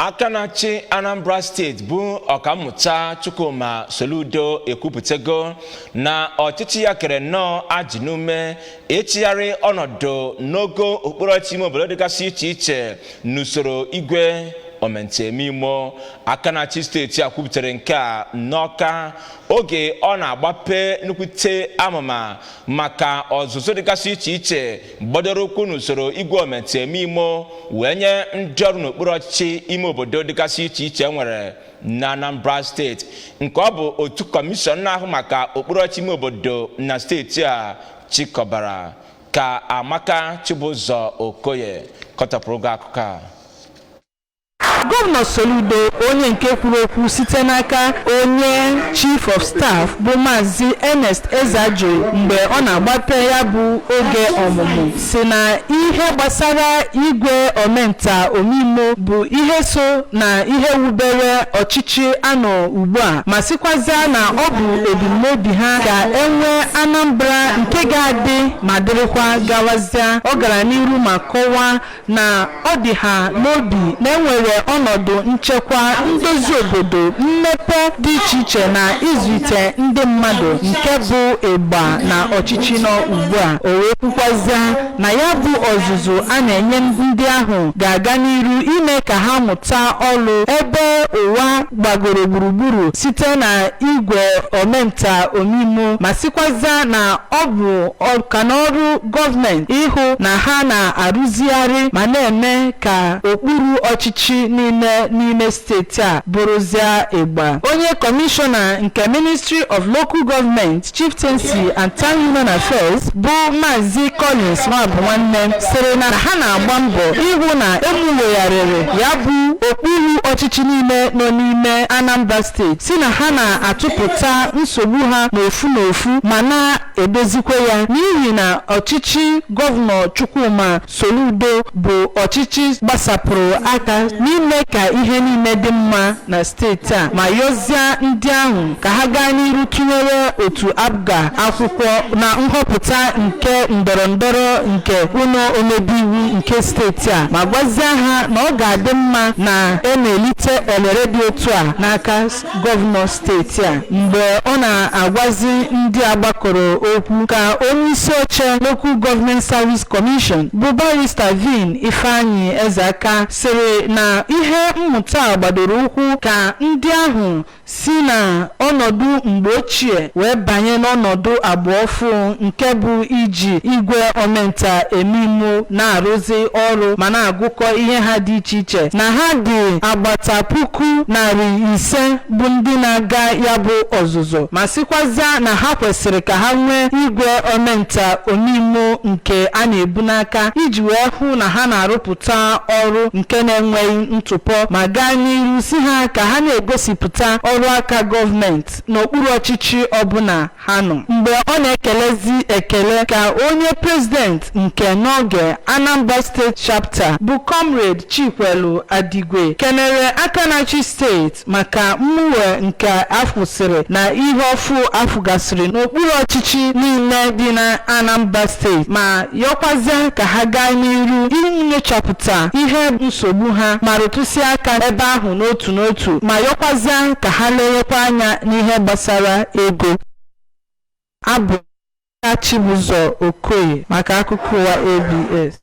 Aka na-achị Anambra Steeti bụ Ọkammụta Chukwuma Soludo ekwupụtago na ọchịchị ya kere nnọọ ajị n'ume ịchịgharị ọnọdụ n'ogo okpukperechi ime obodo dịgasị iche iche n'usoro igwe omentemimo. Aka na-achị steeti a kwupụtara nke a n'Ọka oge ọ na-agbape nnukwute amụma maka ọzụzụ dịgasị iche iche gbadoro ụkwụ n'usoro igwe omentemimo wee nye ndị ọrụ n'okpuru ọchịchị ime obodo dịgasị iche iche nwere na Anambra Steeti, nke ọ bụ otu kọmishọn na-ahụ maka okpuru ọchịchị ime obodo na steeti a chịkọbara. Ka Amaka Chibụzọ Okoye kọtapụrụ gị akụkọ a. Gọvanọ Soludo, onye nke kwuru okwu site n'aka onye Chief of Staff bụ Maazị Ernest Ezeajụ mgbe ọ na-agbape ya bụ oge ọmụmụ, si na ihe gbasara igwe omenta omimo bụ ihe so na ihe wubere ọchịchị anọ ugbu a, ma sịkwazịa na ọ bụ ebumnobi ha ka enwee Anambra nke ga-adị ma dịrịkwa gawazịa. Ọ gara n'iru ma kọwaa na ọ dị ha n'obi na enwere ọnọdụ nchekwa, ndozi obodo, mmepe dị iche iche na ịzụlite ndị mmadụ, nke bụ ịgba na ọchịchị nọ ugbu a. O wee kwukwazịa na ya bụ ọzụzụ a na-enye ndị ahụ ga-aga n'iru ime ka ha mụta ọrụ ebe ụwa gbagoro gburugburu site na igwe omenta omimo, ma sịkwazịa na ọ bụ ọkanọrụ gọọmenti ịhụ na ha na-arụzigharị ma na-eme ka okpuru ọchịchị niile n'ime steeti a bụrụzia ịgba. Onye kọmishọna nke Ministry of Local Government, Chieftaincy and Town Union Affairs bụ Maazị Collins Nwabụnwanne sịrị na ha na-agba mbọ ịhụ na emuwegharịrị ya bụ okpuru ọchịchị niile nọ n'ime Anambra Steeti, si na ha na-atụpụta nsogbu ha n'ofu n'ofu ma na-edozikwa ya, n'ihi na ọchịchị Gọvanọ Chukwuma Soludo bụ ọchịchị gbasapụrụ aka n'ime ka ihe niile dị mma na steeti a, ma yọzie ndị ahụ ka ha gaa n'iru tụnyere otu APGA akwụkwọ na nhọpụta nke ndọrọndọrọ nke ụlọ omebe iwu nke steeti a, ma gwazie ha na ọ ga-adị mma na e na-elite elere dị otu a n'aka gọvanọ steeti a. Mgbe ọ na-agwazi ndị agbakọrọ okwu, ka onye isi oche Local Government Service Commission bụ Barrister Vin Ifeanyi Ezeaka sịrị na ihe mmụta gbadoro ụkwụ ka ndị ahụ si na ọnọdụ mgbe ochie wee banye n'ọnọdụ agba ọfụ, nke bụ iji igwe omenta eme na-arụzi ọrụ ma na-agụkọ ihe ha dị iche iche, na ha dị agbata 500,000 bụ ndị na-aga ya bụ ọzụzụ, ma sịkwazịa na ha kwesịrị ka ha nwee igwe omenta omimo nke a na-ebu n'aka iji wee hụ na ha na-arụpụta ọrụ nke na-enweghị ntụpọ, ma gaa n'iru si ha ka ha na-egosipụta ọrụ aka gọọmenti n'okpuru ọchịchị ọbụla ha nọ. Mgbe ọ na-ekelezi ekele, ka onye president nke n'oge Anambra State Chapter bụ Comrade Chikwelu Adigwe kenere aka na-achị steeti maka mmuwe nke afụsịrị na ihe ọfụ afụgasịrị n'okpuru ọchịchị niile dị na Anambra Steeti, ma yọkwazie ka ha gaa n'iru inyochapụta ihe nsogbu ha ma rụtụsị aka ebe ahụ n'otu n'otu, ma yọkwazie ka ha lenyekwa anya n'ihe gbasara ego. Abụ Chibụzọ Okoye maka akụkọ ụwa ABS.